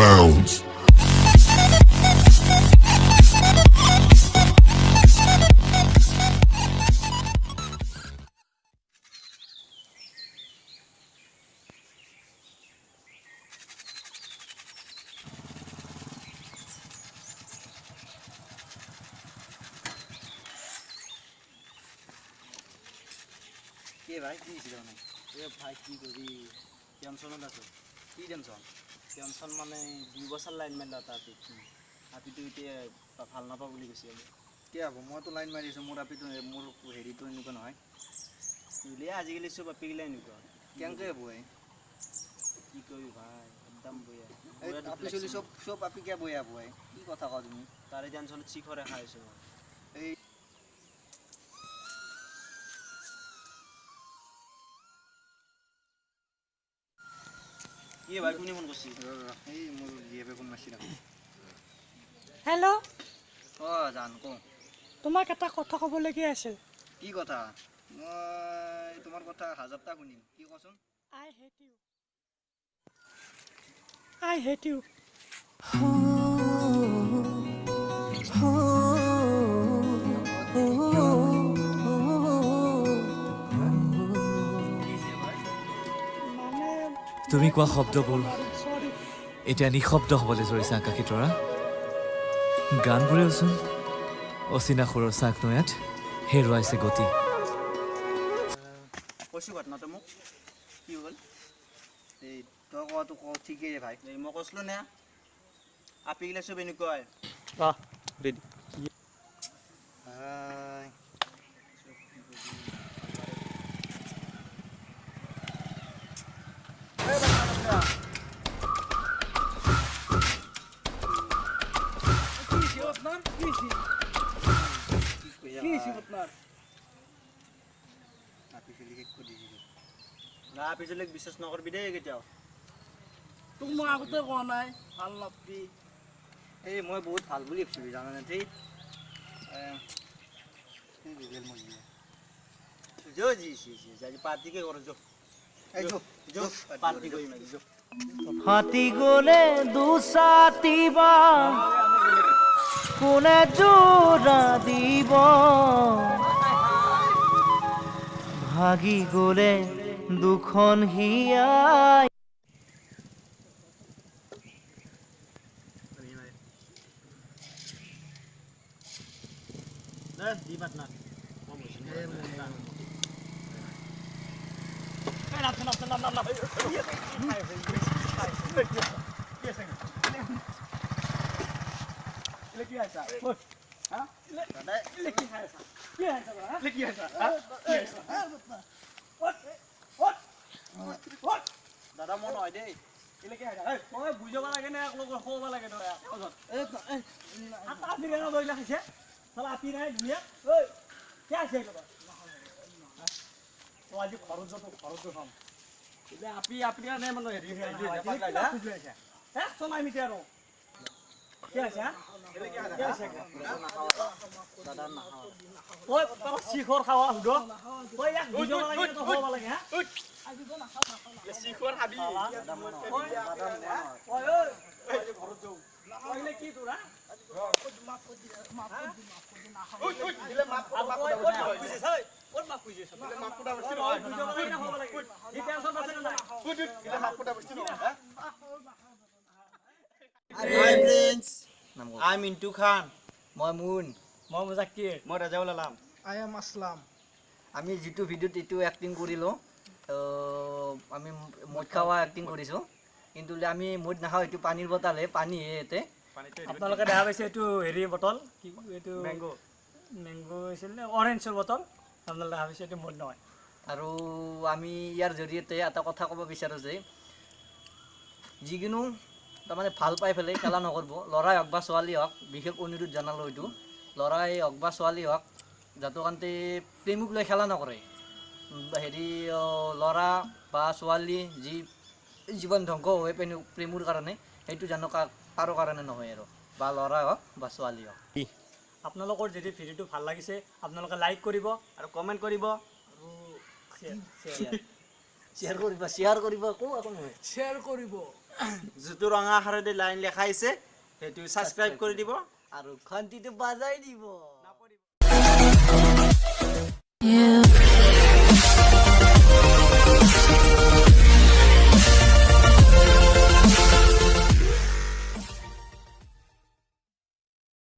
bounds. কি ভাই কি হৈছিল মানে? এ ভাই কি কৰিবি, টেনশ্যনত আছোঁ। কি টেনশ্যন? টেনশ্যন মানে 2 বছৰ লাইন মাৰিলা তাৰ আপিটো এতিয়া ভাল নাপাওঁ বুলি কৈছে। কি হ'ব, মইতো লাইন মাৰিছোঁ, মোৰ আপিটো মোৰ হেৰিটো এনেকুৱা নহয়। বুলিয়ে আজিকালি চব আপিগিলা এনেকুৱা। কেনেকৈ হ'ব এই? কি কৰিবি ভাই, একদম বয়া। এই আপি চলি চব চব আপি কিয় বয়া বয়? কি কথা কওঁ তুমি? তাৰে টেনশ্যনত চিখৰে খাই আছোঁ মই। এই কি ভাই, কোনে ফোন কৰিছে? ৰ, ৰ, ৰ, এই মোৰ জীয়েপে ফোন মাৰছিল। হেল্ল'। অঁ জান, কওঁ। তোমাক এটা কথা ক'বলগীয়া আছিল। কি কথা? মই তোমাৰ কথা হাজাৰটা শুনিম, কি কচোন? I hate you, I hate you. মানে তুমি কোৱা শব্দবোৰ চৰি। এতিয়া নিশব্দ হ'বলৈ ধৰিছে। আকাশী তৰা গানবোৰেওচোন অচিনা সুৰৰ চাক নৈয়াত হেৰুৱাইছে গতি। কৈছোঁ ঘটনাটো মোক কি হ'ল। এই তই কোৱাটো ক, ঠিকেই ভাই। এই মই কৈছিলোঁ নে, আপিগিলা চব এনেকুৱাই। ৰেডি। হাই। কি হৈছে আপোনাৰ? আপি চলি শেষ কৰি দিছিলো। না, আপি চলিক বিশ্বাস নকৰিবি দেই কেতিয়াও। তোক মই আগতে কোৱা নাই, ভাল নাপবি। এই মই বহুত ভাল বুলি ভাবছিলো, জানানে? ঠিক গুগল মই যো জি জি জি, আজি পাৰ্টিকে কৰ, যো। এই যো। যো, পাৰ্টি কৰিম আজি, যো। ফাটি গলে দুচাটিবা কোনে জোৰা দিব, ভাগি গলে দুখন হিয়াই। দে দি পাৰ্টনাৰ। দাদা, মই নহয় দেই। তই বুজাব লাগে নে ক'ব লাগে? তই খাইছে আপি নাই ধুনীয়া। ঐ, কি আছে? তই আজি ঘৰত যো, তোক ঘৰত খাম। এতিয়া আপি আপি কাৰণে মানে হেৰি। চলাই মিতে আৰু কি আছে? কি আছে? তই তই শিখৰ খাৱা সুধ। তই ইয়াক বুজাব লাগে নে তই খুৱাব লাগে? হা, শিখৰ খাবি? ঐ ঐ, ঘৰত যাওঁ তই কি তোৰ? হা, বুজাব লাগে নে খুৱাব লাগে? সি টেনচন আছে নে নাই? Hi friends, I am Mintu Khan. মই মুন। মই মুজাক্কিৰ। মই ৰাজাউল আলাম। I am Aslam. আমি যিটো ভিডিঅ'ত এইটো এক্টিং কৰিলোঁ, আমি মদ খোৱা এক্টিং কৰিছোঁ, কিন্তু আমি মদ নাখাওঁ। এইটো পানীৰ বটলহে, পানীহে ইয়াতে। আপোনালোকে দেখা পাইছে, এইটো হেৰি বটল, কি এইটো? মেংগ'। মেংগ' আছিল নে অৰেঞ্জৰ বটল। আপোনালোকে দেখা পাইছে, এইটো মদ নহয়। আৰু আমি ইয়াৰ জৰিয়তে এটা কথা ক'ব বিচাৰোঁ যে যিকোনো তাৰমানে ভাল পাই পেলাই খেলা নকৰিব, ল'ৰাই হওক বা ছোৱালী হওক। বিশেষ অনুৰোধ জনালোঁ, এইটো ল'ৰাই হওক বা ছোৱালী হওক, যাতে কান্তে প্ৰেমক লৈ খেলা নকৰে। হেৰি ল'ৰা বা ছোৱালী যি জীৱন ধ্বংস হয় প্ৰেমৰ কাৰণে, সেইটো জানো কাৰো কাৰণে নহয় আৰু বা ল'ৰা হওক বা ছোৱালী হওক। আপোনালোকৰ যদি ভিডিঅ'টো ভাল লাগিছে, আপোনালোকে লাইক কৰিব আৰু কমেণ্ট কৰিব আৰু শ্বেয়াৰ। শ্বেয়াৰ কৰিবা, শ্বেয়াৰ কৰিবা, কো আকৌ নহয়। শ্বেয়াৰ কৰিব। যিটো ৰঙা আখৰেদি লাইন লেখা আহিছে, সেইটো ছাবস্ক্ৰাইব কৰি দিব আৰু ঘণ্টিটো বাজাই দিব।